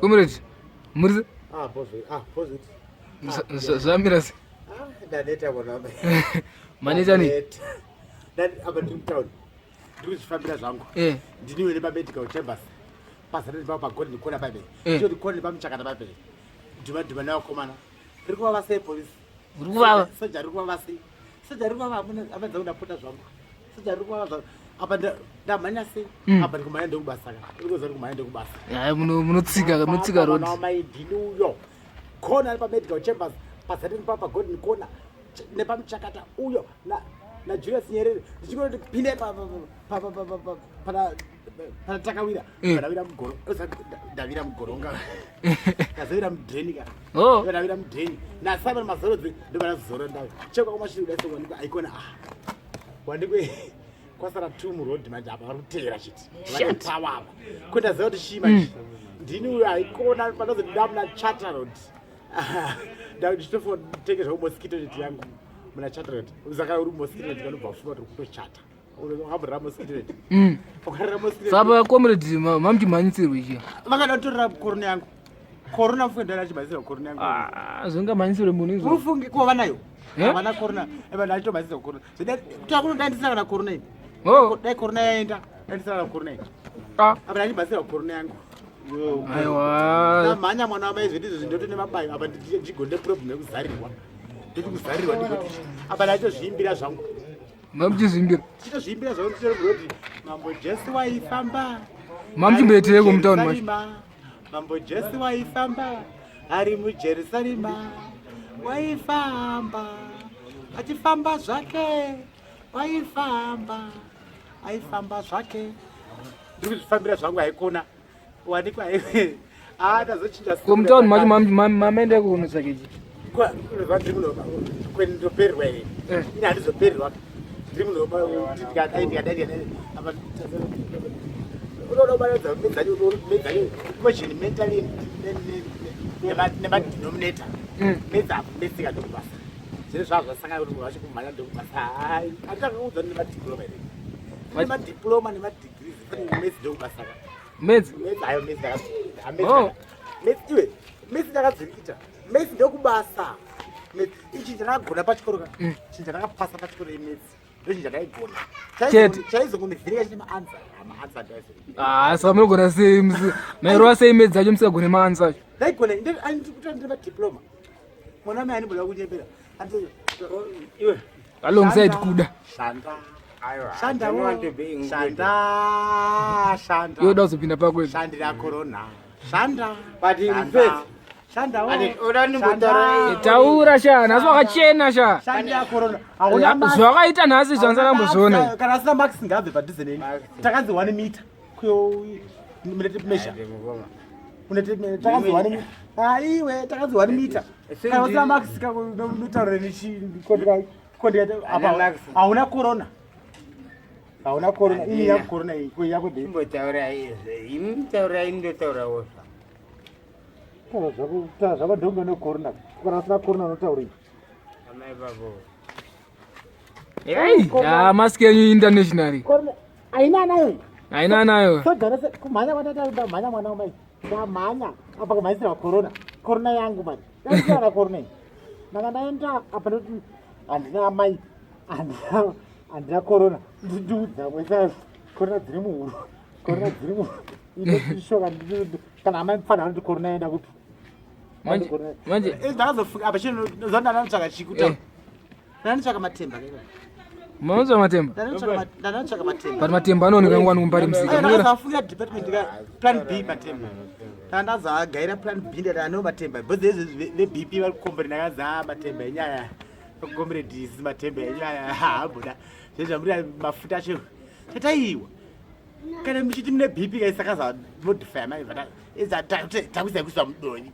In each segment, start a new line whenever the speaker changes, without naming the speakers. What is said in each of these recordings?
Comrade, muri
Ah, pause. Ah, pause it.
Zvamira sei?
Ah, ndaneta mwana.
Maneta nei?
Ndani apa ndiri mutown. Ndiri kuzvifambira zvangu.
Eh.
Ndiniwe nepa medical chambers. Pazana ndipo pa golden corner paipe.
Eh.
Ndiyo corner pamuchakata paipe. Dhuma dhuma nevakomana. Riri kuvava sei police?
Riri kuvava.
Soja riri kuvava sei? Soja riri kuvava hamuna amadza kundapota zvangu. Soja riri kuvava zvangu. Apa ndamhanya sei? Apa ndikumhanya ndokubasa ka. Uri kuziva ndikumhanya ndokubasa.
Hayi munotsika munotsika road.
Mwana wamai ndini uyo. Corner ari pa medical chambers. Pazana ndipo pa golden corner. Nepamuchakata uyo na na Julius Nyerere ndichingoti pinde pa pa pa pa pa pana pana takawira ndavira mugoro ndavira mugoronga ndazovira mudreni ka
Oh.
ndavira mudreni nasimon mazorodzi ndovanazora ndavi chekwa kwamashiri kudai sowanikwa aikona ah wanikwe kwasara two muroad manje apa vari kuteera chiti vane power apa ko ndaziva kuti chii manje ndini uyo aikona panozoti ndamuna charter road ndichitofotengeswa kumosquito net yangu muna charter road saka uri mosquito net kanobva fuka kuti uri kutochata wakamborera mosquito net ukarera mosquito net
Sapa comrade mamuchimhanyisirwa ichi.
vakada kutorera korona yangu korona mfunge ndana achimhanyisirwa korona yangu
Ah, zvingamhanyisirwe munhu izvo.
mufunge ko vanayo
Eh?
havana korona eva ndachitomhanyisirwa korona kutakuno dai ndisina kana korona ini
Oh.
dai korona yaenda dai ndisina kana korona ini
Ah.
apa ndachimhanyisirwa korona yangu
Aiwa.
ndamhanya mwana wamai zvedu izvo ndoti nemabayo apa ndigonde problem yekuzarirwa ndoti kuzarirwa ndigoti apa ndachitozviimbira zvangu
Mamuchizvimbira.
ndichitozviimbira zvangu ndichitoti mambo jesu waifamba
Mamuchimboiteiko mutown macho?
Jerusarema. Mambo Jesu waifamba ari muJerusarema, waifamba achifamba zvake, waifamba aifamba zvake. Ndiri kuzvifambira zvangu haikona wanikwa ah ndazochinja.
Ko mutown macho mamaenda kunotsvaka ichi.
Kwendopererwa here?
Eh.
Ini handizopererwa. Ndiri munhu ndikadai ndikadai ndikadai apa unoona kubatanidza medzanyo imagine mentally nemadenominator medza metsika ndokubasa zvine zvava zvasangana kuti munhu wacho kumhanya ndokubasa hai anditakaudza nemadiploma here nemadiploma nemadegrees medzi ndokubasa ka
Medzi.
medzi ayo medzi
Oh.
medzi iwe medzi ndakadzirikita medzi ndokubasa Medzi. Ichi chandakagona pachikoro ka chinhu chandakapasa pachikoro imedzi ndochinhu chandaigona
Chete.
chaizongondivhiringa chine maansa maansa ndaizo
Ah, saka munogona sei mairova sei medzi acho musingagone maansa acho.
ndaigona ndikuta ndine madiploma mwana mai andimboda kunyepera
Iwe.
Alongside kuda.
shanda
Aiwa. I
shanda
don't want to be included.
shanda shanda
Iwe uda kuzopinda pako izvo.
shandira corona shanda
But in
Shanda.
fact,
shandawo
Ati, oda ndimbotaura-
Eh, Taura sha, nhasi wakachena sha.
shandira corona hauna mask.
Zvawakaita nhasi zvanzakambozviona.
kana asina max ngaabve padhuze neni
Max.
takanzi one meter kuyo munete measure
Ati, mukoma.
munete takanzi one meter aiwe takanzi one meter
Si
kana usina
ndini.
max kautaurire
Ana
apa
max.
hauna corona hauna corona ini
Handina.
yako corona iyi ko yako ndei
Imbotaura izve. Imi mutaura ini ndotaurawo zvangu.
taura zvako taura zvako ndonge ne corona kana usina corona unotaurei
Amai babo.
Hey, ah, mask yenyu international.
corona haina anayo
Haina nayo.
sogara kumhanya kwatata ndamhanya mwana wamai ndamhanya apa kumhanyisirwa corona corona yangu mani ndaisana corona iyi ndanga ndaenda apa ndoti handina amai handina handina corona ndiudza kwesa corona dziri muhuro corona dziri muhuro inotishoka kana amai mufana vanoti corona yaenda kupi
Manje manje
ndakazofunga apa chino ndandanotsvaka chikuta
Eh.
ndandanotsvaka matemba
maunzwa matemba.
ndandanotsvaka matemba
But matemba anooneka nguva nokumbari musika. Munoona?
ndakazofungira department ka plan b matemba ndandazagaira plan b ndati ano matemba because izvezvi vebp vari kukombere ndakaza matemba enyaya kukombere disi matemba enyaya haamboda zvezvamuri mafuta acho tataiwa kana muchiti mune bp kaisakaza modify mai takuisai kuiswa mudonyi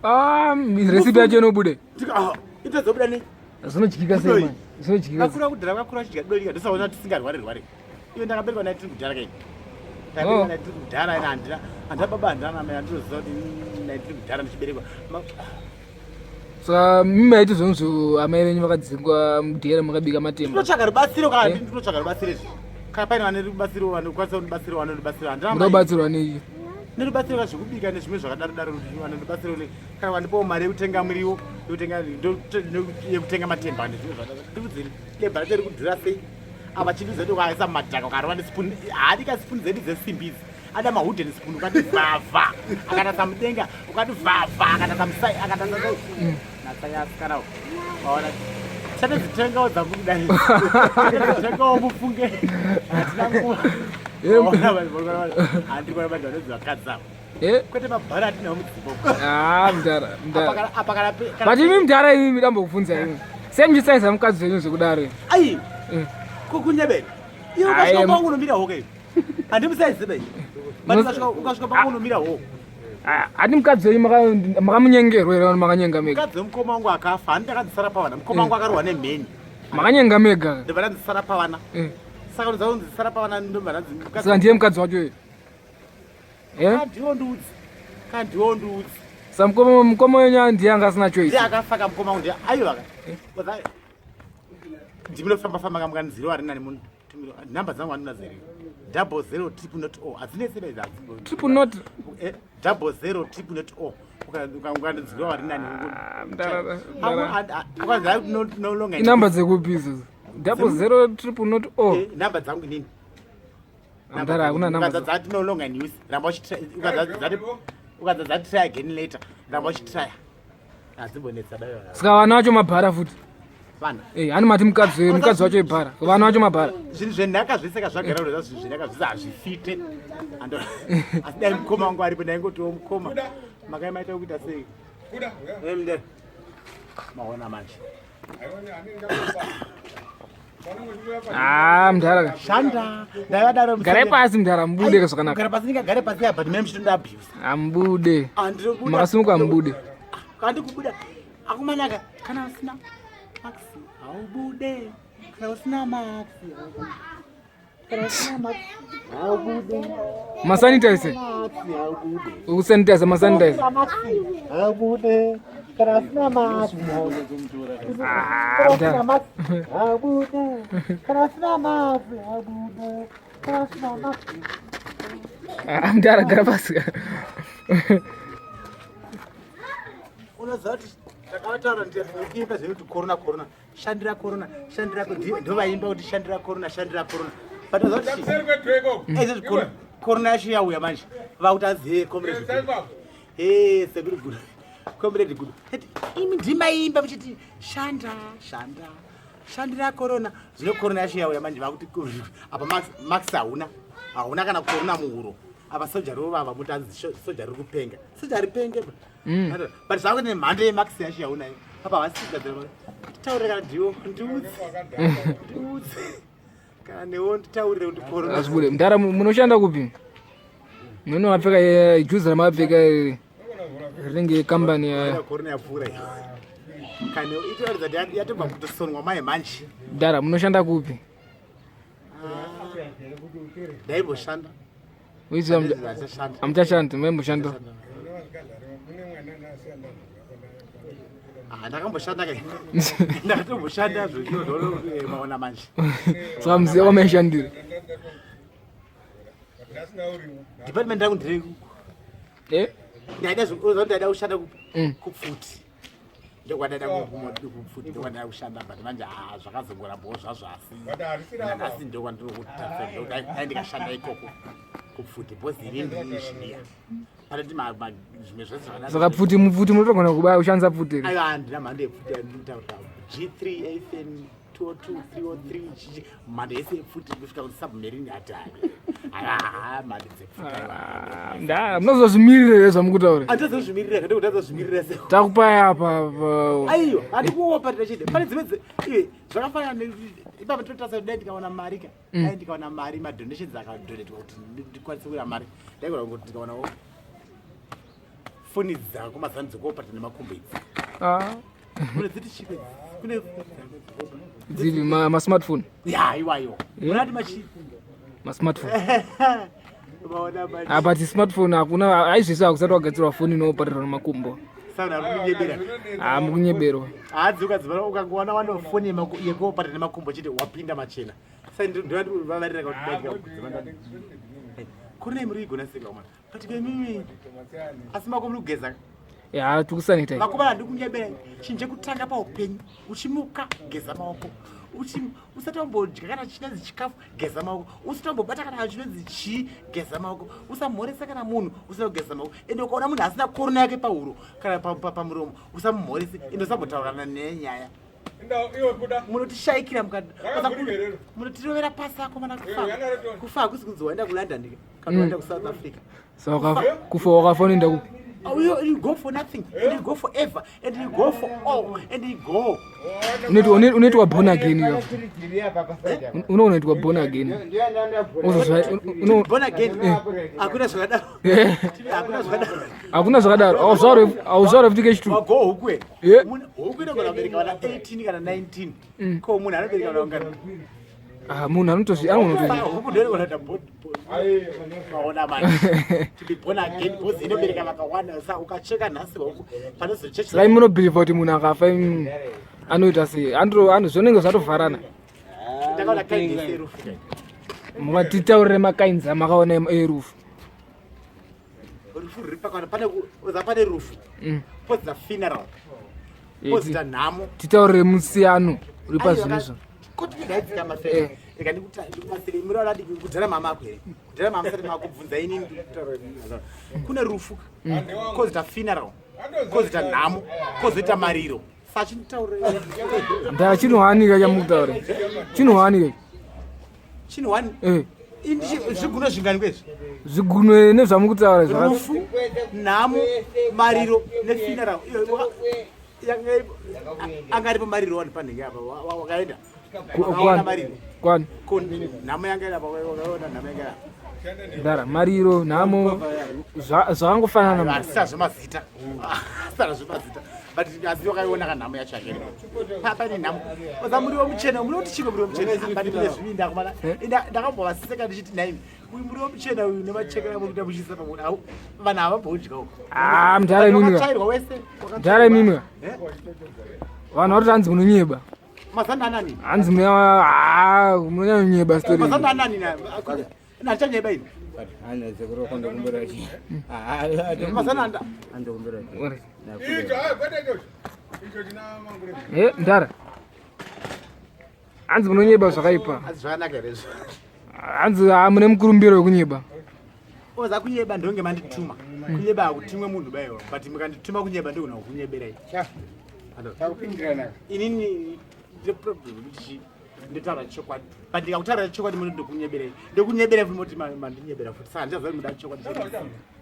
Ah, recipe yacho inobude.
itozobuda ne
Zvinodyika sei
Mudonyi.
manje? Zvinodyika. sei?
vakura kudhara vakura vachidya dodya ndosaona tisingarwari rwari iwe ndakaberekwa naye tiri kudhara kai ndakaberekwa
Oh.
naye tiri kudhara ina handina handina baba handina namai handinoziva kuti naye tiri kudhara ndichiberekwa
Saka mimi maiti zvonzvo amai venyu vakadzingwa mudhera makabika matemba.
tinotsvaga rubatsiro kana
Eh.
ndinotsvaga rubatsiro izvi kana paine vane rubatsiro vanokwanisa kundibatsira vanondibatsira handina
Munobatsirwa nei?
Ndobatsira zvekubika nezvimwe zvakadaro daro, ndobatsira kana wandipawo mari yekutenga muriwo, yekutenga yekutenga matemba nezvimwe zvakadaro. Ndiudzeni, lebha racho riri kudhura sei? Apa chindu zedu ukaisa mumadhaka ukarova nespoon, haadi ka spoon dzedu dzesimbi idzi. Ada mawooden spoon ukati vhavha, akanatsa mudenga ukati vhavha, akanatsa musai, akanatsa sai. Natsai asikana waona. Chatozitengawo dzangu kudai. Chatozitengawo mufunge. Hatina nguva. Handiri kuona vanhu vanonzi vakadzi ava.
Eh?
Kwete mabhara atinawo mudzimba.
Ah, mdara, mdara.
Apa kana
But imi mdara imi ndambokubvunza imi. Sei muchisaiza mukadzi wenyu zvekudaro?
Ai. Kukunyebera. Iwe ukasvika kwangu unomira hoke iwe. Handimusaizi bai. But ukasvika kwangu unomira hoke.
Hati mukadzi wenyu makamunyengerwa here makanyenga mega?
Mukadzi wemukoma wangu akafa, handi ndakadzisara pavana. Mukoma wangu akarohwa nemheni.
Makanyenga mega.
Ndobva ndadzisara pavana. Saka ndobva ndadzisara pavana ndobva ndanzi mukadzi.
Saka ndiye mukadzi wacho iye.
Eh? Kandiwo ndiudzi. Kandiwo ndiudzi.
Saka mukoma mukoma wenyu ndiye anga asina choice.
Ndiye akafa ka mukoma wangu ndiye aiwa ka. Ndinofamba famba kamukanziro ari nani munhu. Number dzangu handina zero. 00 triple not o. Hadzinetse dai dzadzo.
Triple not
00 triple not o. Ukanziro ari nani.
Ah,
Ukanzi no longer.
Inamba dzekupi idzodzo? 00 triple not o.
Number dzangu inini.
Mdara hakuna number.
Ukadza dzati no longer in use. Ramba uchitry ukadza dzati try again later. Ramba uchitry. Hadzimbonetsa dai.
Saka vana vacho mabhara futi.
Vana.
Eh, hani mati mukadzi mukadzi wacho ibhara. Vana vacho mabhara.
Zvinhu zvenhaka zvese ka zvagara kuti zvinhu zvenhaka zvese hazvifite. Ando asi dai mukoma wangu aripo ndaingotiwo mukoma. Makai maita kuita sei?
Kuda.
Mde. Maona manje.
Ah, mdhara.
Shanda. Ndakadaro.
Garai pasi mdhara, mubude ka zvakanaka.
Gara pasi ndingagare pasi apa ndime muchitonda abuse.
Amubude.
Andinobuda.
Makasimuka amubude.
Kandi kubuda. Akumanaka kana usina max haubude. Kana usina max. Kana usina max haubude.
Masanitize.
Max haubude.
Ukusanitize masanitize.
Max haubude. Kana usina max
Ah, mdhara.
max haubude. Kana usina max haubude. Kana usina max.
Ah, mdhara gara pasi.
Unoziva kuti takavataura ndikuimba zvekuti corona corona shandira corona shandira ndovaimba kuti shandira corona shandira corona but unoziva kuti ezvezvi corona yacho yauya manje vakuti aziye comrade he sekuru gudo comrade gudo imi ndimaimba muchiti shanda shanda shandira corona zvino corona yacho yauya manje vakuti apa max hauna hauna kana corona muhuro apa soja rovava muti anzi soja riri kupenga soja ripenge but zvakuti nemhando yemax yacho yaunayo apa havasi kugadzira titaurire kana ndiwo ndiudze ndiudze kana newo nditaurire kuti corona
Azvibude. Mdhara munoshanda kupi? Muno mapfeka juzi ramakapfeka iri. Rinenge kambani ya
corona yapfuura iyo kana itoratidza kuti yatobva kutosonwa mai manje.
Mdhara munoshanda kupi?
Ndaimboshanda.
Uiziva amuchashandi maimboshanda.
Ndakamboshanda ke. Ndakatomboshanda zvozvo maona manje.
Saka muziva kwamaishandira.
Department yangu ndiri
Eh?
Ndaida zvekuti ndaida kushanda kupfuti. Ndokwandaida kupfuti ndokwandaida kushanda but manje zvakazongorambawo zvazvo asi. Nhasi ndokwandinokutarisa ndodai ndikashanda ikoko kupfuti because ini ndiri engineer. Panoti zvimwe zvese zvakanaka.
Saka pfuti mupfuti munotogona kubaya kushandisa pfuti here?
Aiwa handina mhando yepfuti yandinotaura. G3 FN 202 303 chichi mhando yese yepfuti kusvika kuti submarine hati aiwa mhando dzepfuti aiwa.
Nda munozozvimirira here zvamukutaura?
Handizozvimirira kade kuti azozvimirira sei.
Takupai apa.
Aiwa handikuoparira chete. Pane dzimwe iwe zvakafanana ne ipapa totarisa dai ndikawana mari ka. Dai ndikawana mari madonations akadonetwa kuti ndikwanise kuita mari. Ndaigona kuti ndikawanawo foni dzako mazano dzekuoparata nemakumbo idzi.
Ah.
Kune dziti chipe kune
Dzivi ma smartphone.
Ya iwayo. Munati machi
Ma smartphone.
Maona manje.
Ah, but smartphone hakuna aizvisi hakusati wagadzirwa foni inooparirwa nemakumbo.
Sana runyebera.
Ah, mukunyeberwa.
Hadzi ukadzivara ukangowana wana foni yekuoparata nemakumbo chete wapinda machena. Saka ndinovavarira kuti dai ndikakudzivana. Kune muri igona sei mwana. But kwemimi asi mako muri kugeza.
Ya tikusanita.
Vakomana ndikunyebera chinhu chekutanga paupenyu uchimuka geza maoko. Usati wambodya kana chinonzi chikafu geza maoko. Usati wambobata kana chinonzi chii geza maoko. Usamhoresa kana munhu usina kugeza maoko. Ende ukaona munhu asina korona yake pahuro kana pamuromo usamumhorese ende usambotaurana nenyaya. Munotishaikira munotirovera pasi akomana kufa. Kufa hakusi kunzi waenda kuLondon kana waenda kuSouth Africa.
Saka kufa wakafa unoenda kupi?
Oh, you go for nothing and you go forever and you go for all and you go.
Unoitwa born again iwe. Unoitwa born again.
Born again. Hakuna zvakadaro. Hakuna zvakadaro.
Hakuna zvakadaro. Hauzvarwe futi kechitu.
Wago huku here? Huku inogona kubereka vana 18 kana 19. Ko munhu anobereka vana vangani?
Ah, munhu anotozvi anogona
huku ndio inogona kuita maona manje. To be born again because inobereka vakawanda saka ukacheka nhasi huku panozochecha.
Saka munobhilivha kuti munhu akafa anoita sei? Andro zvinenge zvatovharana.
Ndakaona kind yerufu.
Mukatitaurire makainzi amakaona erufu.
Rufu ruri pakana pane pane rufu. Poza funeral. Poza nhamo.
Titaurire musiyano uri pazvinhu izvo.
Kuti ndaidzika mafere. Rega ndikubatsire muraura kudhara mama ako here? Kudhara mama sati makubvunza ini ndikutaura. Kune rufu. Kozoita funeral. Kozoita nhamo. Kozoita mariro. Sachitaurire.
Ndaa chinowanika chamukutaura. Chinowanika.
Chinowani? Zvigunwe zvingani kwezvi?
Zvigunwe nezvamukutaura
rufu, nhamo, mariro nefuneral. Anga aripo mariro wani panhenge apa wakaenda.
Kwani?
Nhamo yanga iri apa wakaona nhamo yanga iri apa.
Ndara mariro nhamo zvakangofanana.
Asina zvemazita. Asina zvemazita. But asi wakaiona kanhamo yacho yake. Pane nhamo. Oza muriwo muchena munoti chiko muriwo muchena. But mune zviminda kumana. Ndakambovaseka ndichiti nhaimi. Uyu muriwo muchena uyu nemachekera muri kuita muchiisa pamwe. Vanhu havambodya uko.
Ah, mudhara imimi.
Wakatsvairwa wese.
Mudhara imimi. Vanhu vari kuti hanzi munonyeba.
Mazanda anani?
Hanzi munonyeba story.
Mazanda anani na? Nachanyeba ini. Mazanda
Mudhara. Hanzi munonyeba zvakaipa.
Hanzi zvakanaka here izvo?
Hanzi mune mukurumbiro wekunyeba.
Oza kunyeba ndonge mandituma. Kunyeba hakutumwe munhu baiwa, but mukandituma kunyeba ndogona kukunyeberai.
Takupindirana.
Inini ndine problem kuti nditaura chokwadi. But ndikakutaurira chokwadi munoti ndokunyeberai. Ndokunyeberai futi moti mandinyebera futi. Saka handichaziva kuti muda chokwadi chete.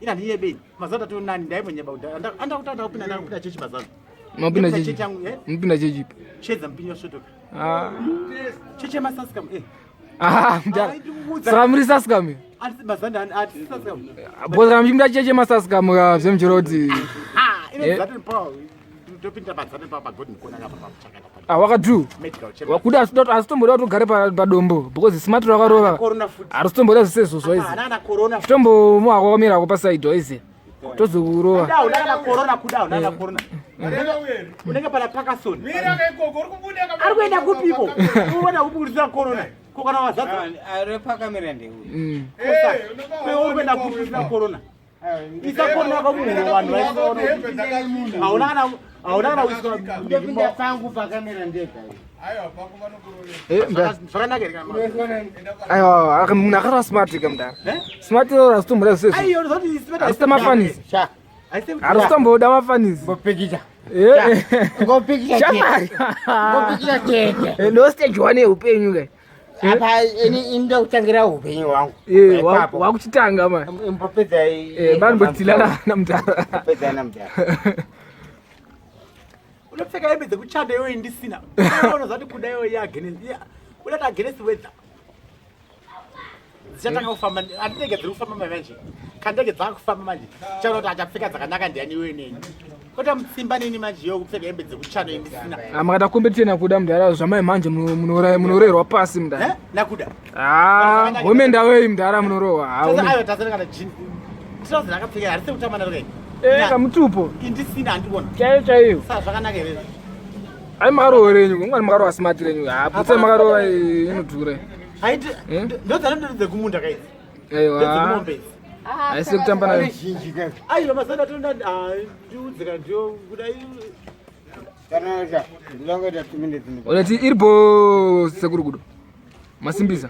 Ina handinyebei. Mazuva atatu nani ndaimbonyeba kuti andakutaura ndakupinda ndakupinda chechi mazuva.
Mapinda chechi. Mupinda chechi.
Chedza mupinyo svotoka. Chechi yemasaskam.
Ah, mudhara. Saka muri saskam?
Asi mazanda ati saskam.
Because kana muchipinda chechi yemasaskam zvemuchero kuti.
Ah, ine zati power. Topinda padzati pa golden corner apa pachakata.
Ah, wakadu. Wakuda asitomboda kuti ugare padombo because smart rakarova. Arisitomboda zvisezvo izvi.
Ana corona.
Chitombomuhako wakamira hako pasaidi waizi. Tozokurova.
Kuda una corona kuda una corona. Unenge pana Parkinson.
Mira kaikoko uri kubuda
Ari kuenda kupiko? Unoona kupi kuti usina corona? Ko kana wazadza.
Ari pakamera ndeuyu.
Uri kuenda kupi usina corona? Isa corona kwa munhu vanhu vaisona. Hauna kana hauna kana uiswa.
Ndopinda pangu pakamera ndega.
Aiwa pako vanokurova.
Zvakanaka here kana?
Aiwa, munhu akarova smart ka mudhara. Smart rora asitomboda zvisezvo.
Aiyo unozoti smart.
Arikuita mafanisi. Arikutomboda mafanisi.
Ngopikicha. Ngopikicha.
Shamari.
Ngopikicha chete.
Ndo stage 1 yeupenyu kai.
Apa ini ndokutangira upenyu hwangu.
Wakuchitanga ma.
Mbopedza.
Vanobotsilana namudhara.
Mbopedza namudhara.
Unopfeka hembe dzekuchanda iwe ndisina. Unozati kuda iwe ya against. Unati against weather. Dzichatanga kufamba, handinenge dziri kufamba manje. Kandege dzakufamba manje. Chaona kuti achapfeka dzakanaka ndiani iwe neni. Kota mutsimba neni manje iwe kupfeka hembe dzekuchanda ndisina.
Ah, makata competition nakuda mudhara zvamai manje munorerwa pasi mudhara.
Nakuda.
Ah, homenda wei mudhara munorohwa.
Ayo tasana kana jeans. Trouser rakapfeka harisi kutamba naro kai.
Kamutupo.
Indisina handikuona.
Chaiyo chaiyo.
Saka zvakanaka here?
Ai makarowa renyu, ungani makarowa smart renyu. Ah, butse makarowa inodhura.
Haiti ndodzana ndodzo dzekumunda kaidzi.
Aiwa.
Ndedzekumombe idzi.
Haisi kutamba nayo.
Zhinji ka.
Aiwa, mazana tonda ndiudze kana ndiyo kudai.
Kana ndinongoita 2 minutes.
Olati iripo, sekuru Gudo. Masimbisa.